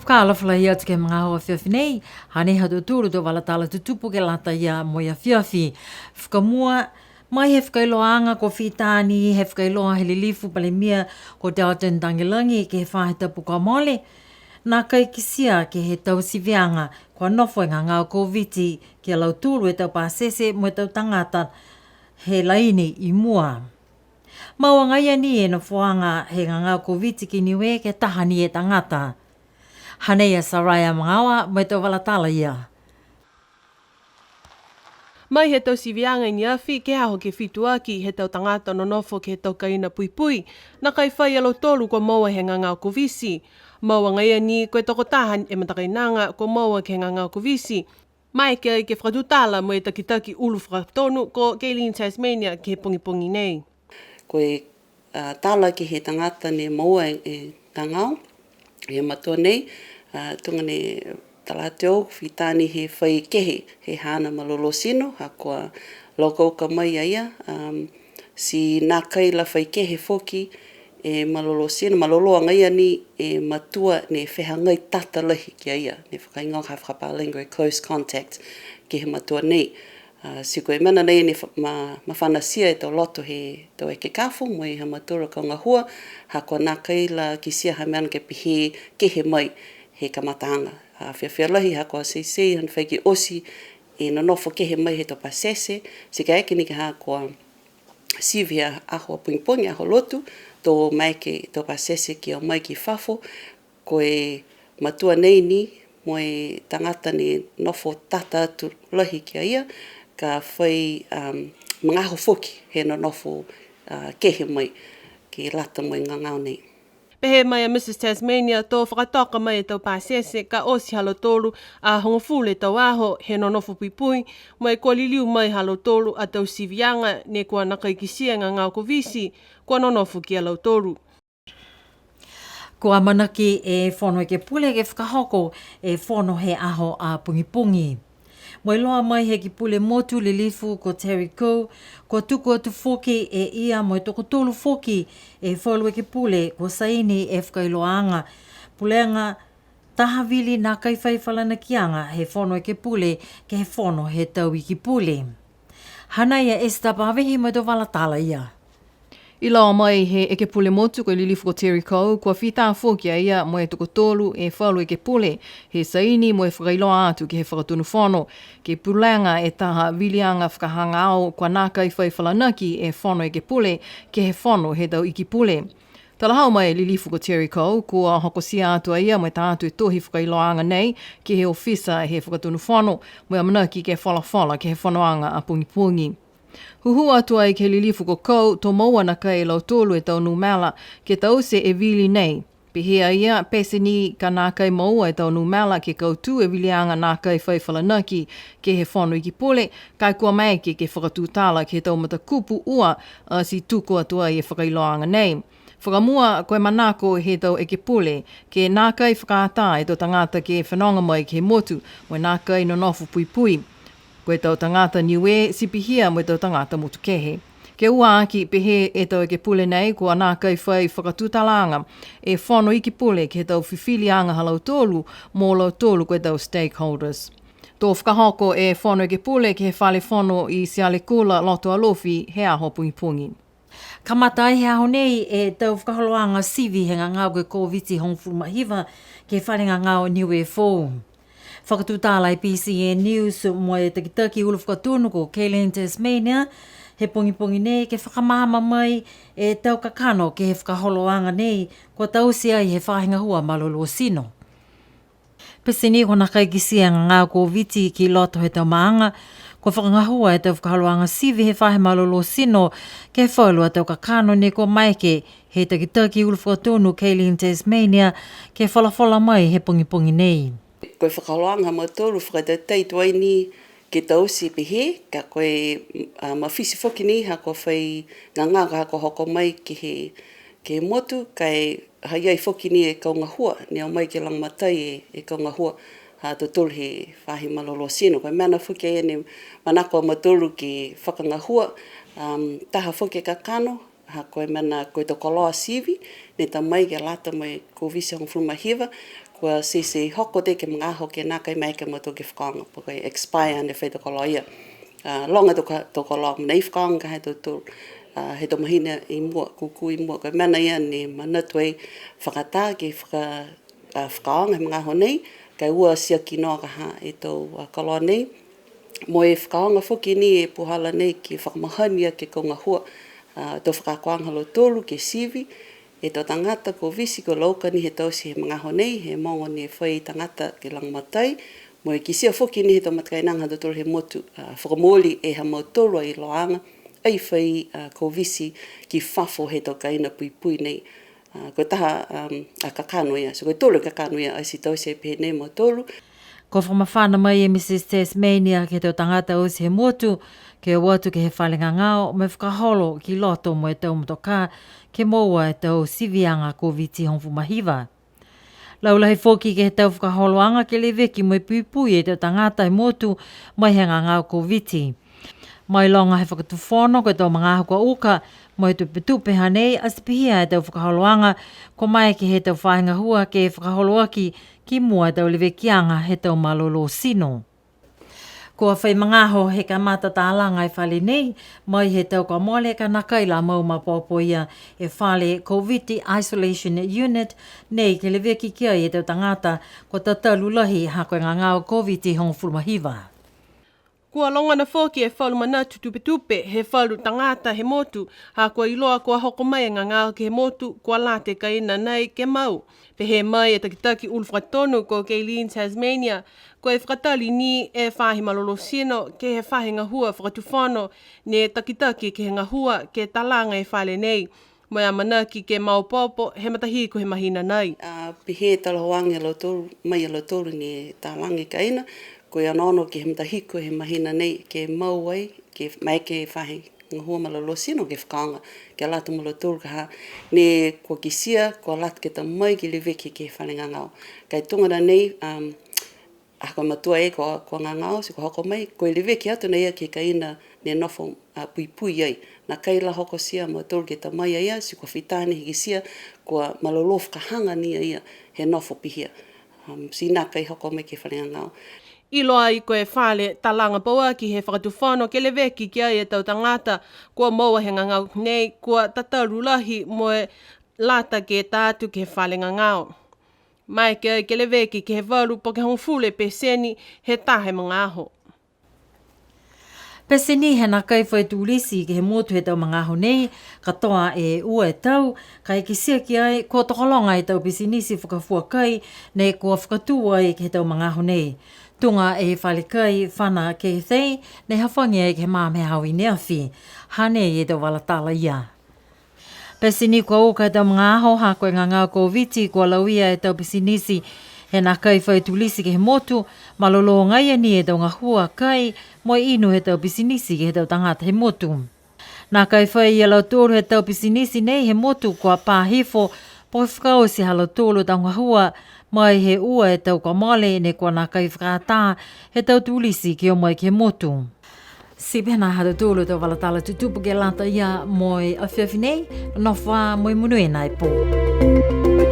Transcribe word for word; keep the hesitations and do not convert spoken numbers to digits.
Fakaalofa lahi atu ke he magaaho afiafi nei, hanei ha tautolu tau vala tala tutupu ke lata ia mo e afiafi. Fakamua, mai he fakailoaaga kua fita ni he fakailoa he lilifu Palemia ko Dalton Tagelagi ke he faahi tapu kua mole, nākai kitia ke he tau siviaga kua nofo e gagao Koviti ki a lautolu e tau pasese mo e tau tagata he laini i mua. Mau agaia ni e nofoaga he gagao Koviti ki Niue ke taha ni e tagata. Hanei a Saraia Magaoa mo e tau vala tala ia. Mai he tau siviaga i neafi ke he aho ke fitu aki he tau tagata nonofo ke he tau kaina puipui, nākai fai a lautolu kua moua he gagao Koviti. Mau agaia ni ko e tokotaha e matakainaga kua moua ke he gagao Koviti. Maeke ai ke fakatutala mo e takitaki ulu fakatonu ko Gaylene Tasmania ke he pogipogi nei. Ko e, a, tala ke he tagata ne moua e, e gagao, he matua nei, a, tuga ne tala atu au, fita ni he fai kehe he haana malolō tino, ha kua loka uka mai a ia, um, ti nākai la fai kehe foki e malolō tino, malolō agaia ni e matua ne fehagai tata lahi ki a ia, ne fakahigoa ha fakapālagi ko e close contact ke he matua nei. A, ti ko e mena nei ne fa-, ma-, mafanatia e tau loto he tau ekekafo mo e ha mautolu a kau gahua, ha kua nākai la kitia ha mena ke pehē kehe mai he kamataaga. A, fiafia lahi ha kua teitei hane fai ke oti e nonofo kehe mai he tau pasese, ti kaeke ni ke ha kua sivi he aho pogipogi, aho lotu, to maeke e tau pasese ke o mai ki fafo, ko e matua nei ni, mo e tagata ne nofo tata atu lahi ki a ia, ka fai, um, magaaho foki he nonofo, uh, kehe mai, ke lata mo e gagao nei. Pehē mai a Mrs Tasmania, to fakatoka mai e tau pasese, ka oti ha lautolu a hogofulu e tau aho he nonofo puipui, mo e kua liliu mai ha lautolu a tau siviaga, ne kua nākai kitia e gagao Koviti, kua nonofo ki a lautolu. Kua amanaki e Fono Ekepule ke fakahoko e fono he aho a pogipogi. Mo e iloa mai he Ekepule Motu Lilifu ko Terry Coe, kua tuku atu foki e ia mo e tokotolu foki e falu Ekepule kua saini e fakailoaaga pulega taha vili nākai fai falanakiaga he Fono Ekepule ke he fono he tau Iki Pule. Hanei a Esther Pavihi mo e tau vala tala ia. Iloa mai he Ekepule Motu ko e Lilifu ko Terry Coe, kua fita foki a ia mo e tokotolu e falu Ekepule he saini mo e fakailoa atu ke he Fakatonu Fono, ke pulega e taha viliaga fakahagaao kua nākai fai falanaki e Fono Ekepule ke he fono he tau Iki Pule. Talahau mai e Lilifu ko Terry Coe, kua hokotia atu a ia mo e tā atu e tohi fakailoaaga nei ke he ofisa he Fakatonu Fono, mo e amanaki ke folafola ke he fonoaga a pogipogi. Hūhū atu ai ke he Lilifu ko Coe, to moua nākai e lautolu e tau numela ke taute e vili nei. Pehē a ia, pete ni ka nākai moua e tau numela ke kautū e viliaga nākai fai falanaki ke he Fono Iki Pule, ka e kua maeke ke fakatutala ke he tau matakupu ua, a, ti tuku atu ai e fakailoaaga nei. Fakamua, ko e manako he tau Ekepule ke nākai fakaatā e tau tagata ke fenoga mai ke he motu, mo e nākai nonofo puipui. Ko e tau tagata Niue, ti pihia mo e tau tagata motu kehe. Ke ua aki, pehē e tau Ekepule nei, kua nākai fai fakatutalaaga e Fono Iki Pule ke he tau fifiliaga ha lautolu, mo lautolu ko e tau stakeholders. To fakahoko e Fono Ekepule ke he Fale Fono i Sialekula, loto Alofi, he aho pogipogi. Kamata ai he aho nei e tau fakaholoaga sivi he gagao ko e Koviti hogofulu ma hiva ke he fale gagao Niue Foou. Fakatutala e BCN News mo e takitaki ulu fakatonu ko Gaylene Tasmania he pogipogi nei ke fakamaama mai e tau kakano ke he fakaholoaga nei kua taute ai he faahi gahua malolō tino. Pete ni kua nākai kitia e gagao Koviti ki loto he tau maaga, kua fakagahua e tau fakaholoaga sivi he faahi malolō tino ke he falu a tau kakano ne kua maeke he takitaki ulu fakatonu Gaylene Tasmania ke folafola mai he pogipogi nei. Ko e fakaholoaga ha mautolu fakatatai tuai ni ke taute pehē, ka ko e, a, mafiti foki ni ha kua fai gagao ka ha kua hoko mai ke he, ke he motu, ka e ha i ai foki ni e kau gahua, ne o mai ke lagomatai e, e kau gahua ha tautolu he faahi malolō tino. Ko e mena foki ia ne manako a mautolu ke fakagahua, um, taha foki e kakano, ha ko e mena ko e tau koloa sivi, ne ta mai ke lata mo e Koviti hogofulu ma hiva, Kua sisi hoko tei ke he magaaho ke nākai maeke a mautolu ke fakaaoga, po ke expire ne fai tau koloa ia. A, loga tau ka-, tau koloa, mena i fakaaoga he tau tolu, a, he tau mahina i mua, kūkū i mua. Ko e mena ia ne manatu ai fakatā ke faka-, a, fakaaoga he magaaho nei, ka e ua siaki noa ka ha e tau, a, koloa nei. Mo e fakaaoga foki ni e puhala nei ke fakamahani aki e kau gahua, a, tau fakaakoaga ha lautolu ke sivi e tau tagata Koviti kua lauka ni he taute he magaaho nei, he mogo ne fai tagata ke lagomatai, mo e kitia foki ni he tau matakainaga ha tautolu he motu, a, fakamooli e ha mautolu a iloaaga, ai fai, a, Koviti ki fafo he tau kaina puipui nei. A, ko e taha, um, a kakano ia, so ko e tolu e kakano ia, ai ti taute pehē nei a mautolu. Kua fakamafana mai e Mrs Tasmania ke he tau tagata oti he motu, ke o atu ke he fale gagao, mo e fakaholo ki loto mo e tau motokā, ke moua e tau siviaga Koviti hogofulu ma hiva. Laulahi foki ke he tau fakaholoaga ke leveki mo e puipui e tau tagata he motu, mai he gagao Koviti. Mailoga he Fakatufono ko e tau magaaho kua uka, mo e tupetupe hanei, ati pihia e tau fakaholoaga, kua maeke he tau faahi gahua ke fakaholo aki ki mua e tau levekiaga he tau malolō tino. Kua fai magaaho he kamata talaga e fale nei, mai he tau kua mole ka nākai la mau maopoopo ia e fale Covid Isolation Unit nei ke leveki ki ai e tau tagata kua tatalu lahi ha ko e gagao Covid hogofulu ma hiva. Kua logona foki e falu manatu tupetupe he falu tagata he motu, ha kua iloa kua hoko mai e gagao ke he motu, kua lata e kaina nei ke mau. Pehē mai e takitaki ulu fakatonu ko Gaylene Tasmania, ko e fakatali ni e faahi malolō tino ke he faahi gahua fakatufono ne takitaki ke he gahua ke talaga e fale nei. Mo e amanaki ke maopoopo he matahiku he mahina nei. A, pihia e talahauaga ia lautolu, mai ia lautolu ne talaga e kaina, ko e onoono ke he matahiku he mahina nei, ke mau ai, ke maeke e faahi gahua malolō tino ke fakaaoga, ke lata mo lautolu ka ha, ne kua kitia, kua lata ke ta mai ke leveki ke he fale gagao. Ka e tuga nei, um, a, ko e matua e kua, kua gagao, ti kua hoko mai, ko e leveki atu nei a ia ke he kaina ne nofo, a, puipui ai. Nākai la hokotia a mautolu ke ta mai a ia, ti kua fita ni he kitia, kua malolō fakahaga ni a ia, he nofo pihia. Um, ti nākai hoko mai ke he fale gagao. Iloa ai ko e fale talaga pauaki he fakatufono ke leveki ki ai e tau tagata, kua moua he gagao nei, kua tatalu lahi mo e lata ke ta atu ke he fale gagao. Maeke ai ke leveki ke he valu po ke hogofulu e peseni he taha e magaaho. Pete ni he nākai fai tulisi ke he motu he tau magaaho nei, katoa e ua e tau, ka e kitia ki ai, kua tokologa e tau pisinisi fakafua kai, ne kua fakatū ai ke he tau magaaho nei. Tuga e fale kai Fana Cathay, ne hafagi ai ke he magaaho i neafi. Hanei e tau vala tala ia. Pete ni kua uka e tau magaaho ha ko e gagao Koviti kua lauia e tau pisinisi he nākai fai tulisi ke he motu, malolō agaia ni e tau gahua kai mo e inu he tau pisinisi ke he tau tagata he motu. Nākai fai ia lautolu he tau pisinisi nei he motu kua pā hifo, po ke fakaoti ha lautolu tau gahua, mai he ua e tau kua mole ne kua nākai fakaatā he tau tulisi ke o mai ke he motu. Ti pihia ha tautolu tau vala tala tutupu ke lata ia mo e afiafi nei, nonofo ā mo e monuina e pō.